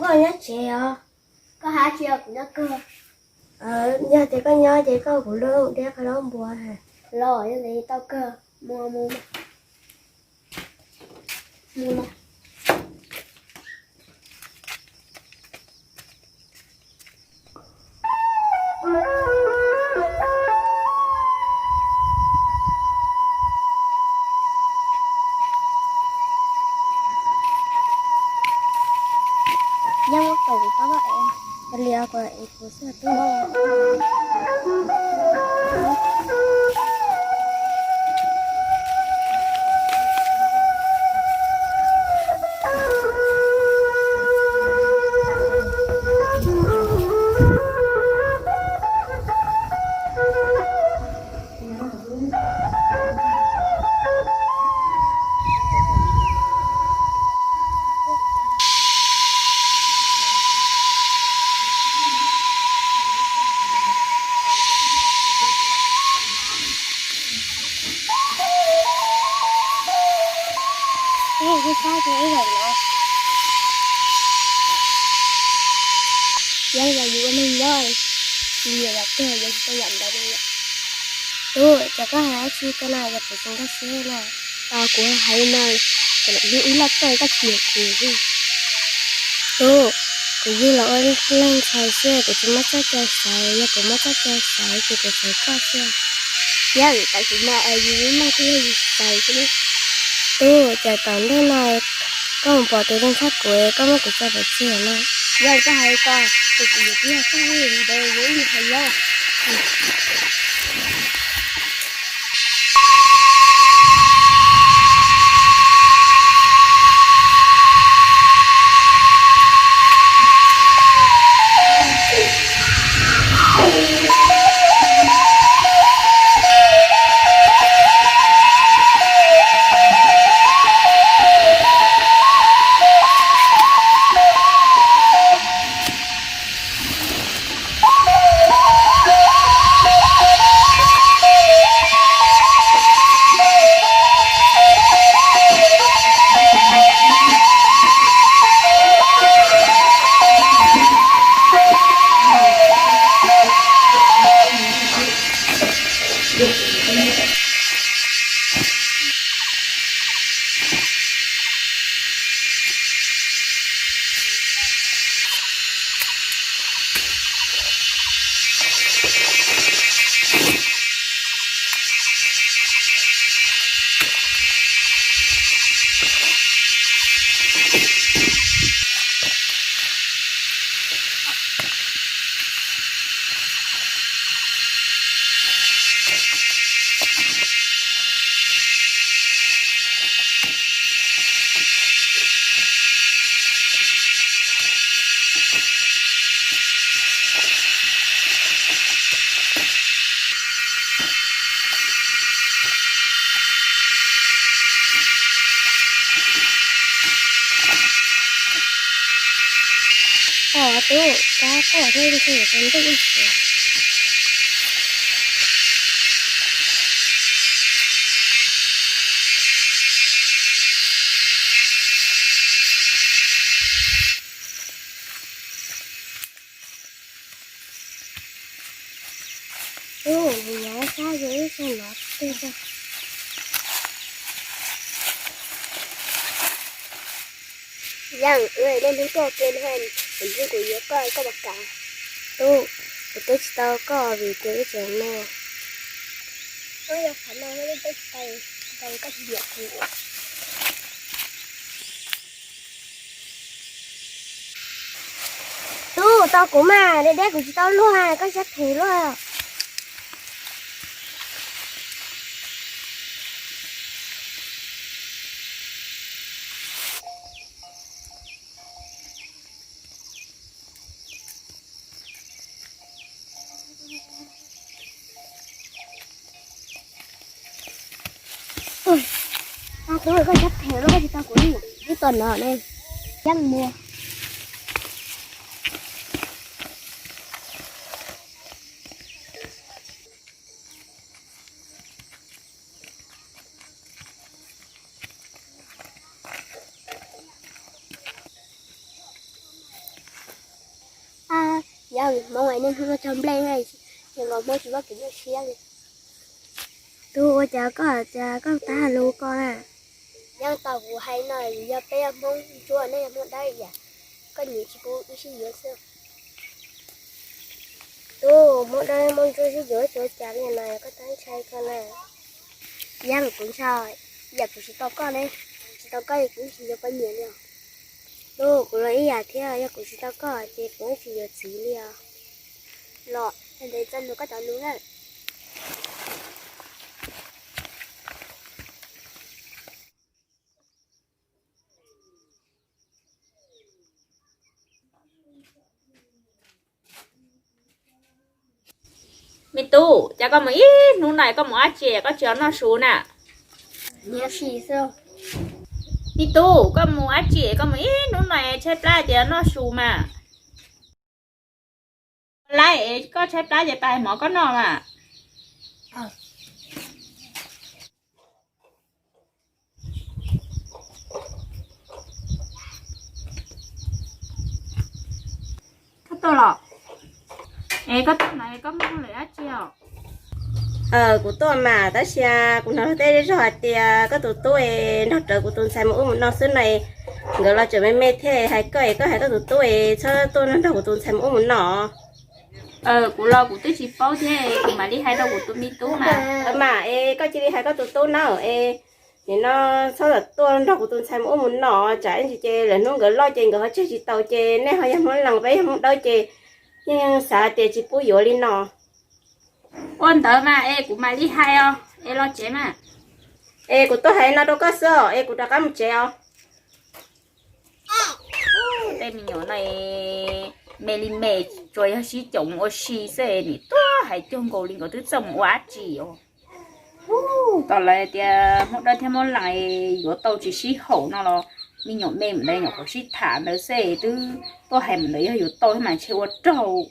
Koj nyob tsev os? Koj hais tsis yog kuv nyob kawg. Yog tias koj nyob ces koj kuv lub deb qhov lub npua. Los yog li tau kawg, mus mus mus. Yog mus tau kuv tau es, li kuv es kuv xwb tub. Ib zaug no, yog yus ua neeg nyob, yus yam twg yus tsis tau yam ntawd li. Tub, cas koj hais dab tsi koj na, yog kuv tsis nkag siab na. Kuv hais no, hnub ib loj tuaj koj tsis nyiam kuv. Tub, kuv yug los ua leej ntxhais xwb, kuv tsis muaj txoj cai xaiv, yog kuv muaj txoj cai xaiv ces kuv xaiv koj xwb. Yog tam sim no yus muaj txoj cai xaiv xwb. Tub, cas tom ntej no koj mus pom tus zoo tshaj kuv, koj muab kuv tso pov tseg no. Yog koj hais ko, tus kuv yuav tib yog koj li ntawd yuav ib hais loj. Tub, kab koj thiab ntej ib ntsis. Ub, nyob sab zoo ib zag no twg. Yeej, nej hnub tuaj ke no, kuv ntsib kuv yuav koj, koj puas kam? Tub, kuv twb tsis tau koj vim tias wb tseem me. Koj yog qhov no, koj tsis tau, koj tsis nyiam kuv. Tub, tau kuv mas, deb deb kuv tsis tau luag, koj siab phem luaj. Tub, koj siab phem luaj, koj tsis tau kuv li, wb tuaj no ne, yeej muaj. Yog Hmoob niaj hnub cog nplej, ces nkaus Hmoob tsis muaj kev nyuaj siab li. Tub, ua cas koj, cas koj tab lus ko na? Yeej tau kuv hais no, yog peb yog Hmoob Ntsuab, nej yog Hmoob Dawb ib yam, koj nyiam tsis pub wb sib yuav xwb. Tub, Hmoob Dawb Hmoob Ntsuab sib yuav tsis ua cas li na, koj tab ntshai ko na. Yeej kuv ntshai, yam kuv tsis tau koj ne, tsis tau koj es kuv tsis yuav poj niam li os. Tub, kuv los ib yam thiab, yog kuv tsis tau koj ces kuv tsis yuav txiv li os. Los, ntev txog nug koj cov lus na. Me tub, cas koj mus ib hnub no koj mus dab tsi koj tsis noj su na? Me tub, koj mus dab tsi koj mus ib hnub no tshaib plab tias noj su mas? Laib, koj tshaib plab ces pab hais mov koj noj mas. Koj tuaj los? Es koj tuaj no koj muaj hauj lwm dab tsi os? Kuv tuaj mas tab sis kuv hnov luag tej zej zog hais tias koj tus tub es nrog rawv kuv tus ntxhais mus ub mus no xwb no, nkawd los tseem me me thiab hais koj es koj hais koj tus tub es txhob tuaj nrog kuv tus ntxhais mus ub mus no. Kuv los kuv twb tsis paub thiab, kuv mam li hais rau kuv tus me tub mas. Mas es koj cia li hais koj tus tub na es, nim no txhob tuaj nrog kuv tus ntxhais mus ub mus no, tsam ib ntsis ces lwm hnub nkawd loj ces nkawd ho tseg tsis tau ces nej ho yog Hmoob Lees peb yog Hmoob Dawb ces yeej xav tias tsis pub yuav li no. Ua ntawd mas es kuv mam li hais os, es los tsev mas. Es kuv tuaj hais no rau koj xwb os, es kuv rov qab mus tsev os. Tej me nyuam no me li me, tsuas yog sib caum mus ua si xwb, nim tuaj hais cuag nkaus li nkawd twb txawj mus ua dab tsi os. Hu, tas lawv tias Hmoob Dawb thiab Hmoob Lees yuav tau tsis sib haum no los, me nyuam me ntawd nyuam qhuav sib tham ntawd xwb twb tuaj hais mus ntawd yog yuav tau thiab mas ntshe ua raug.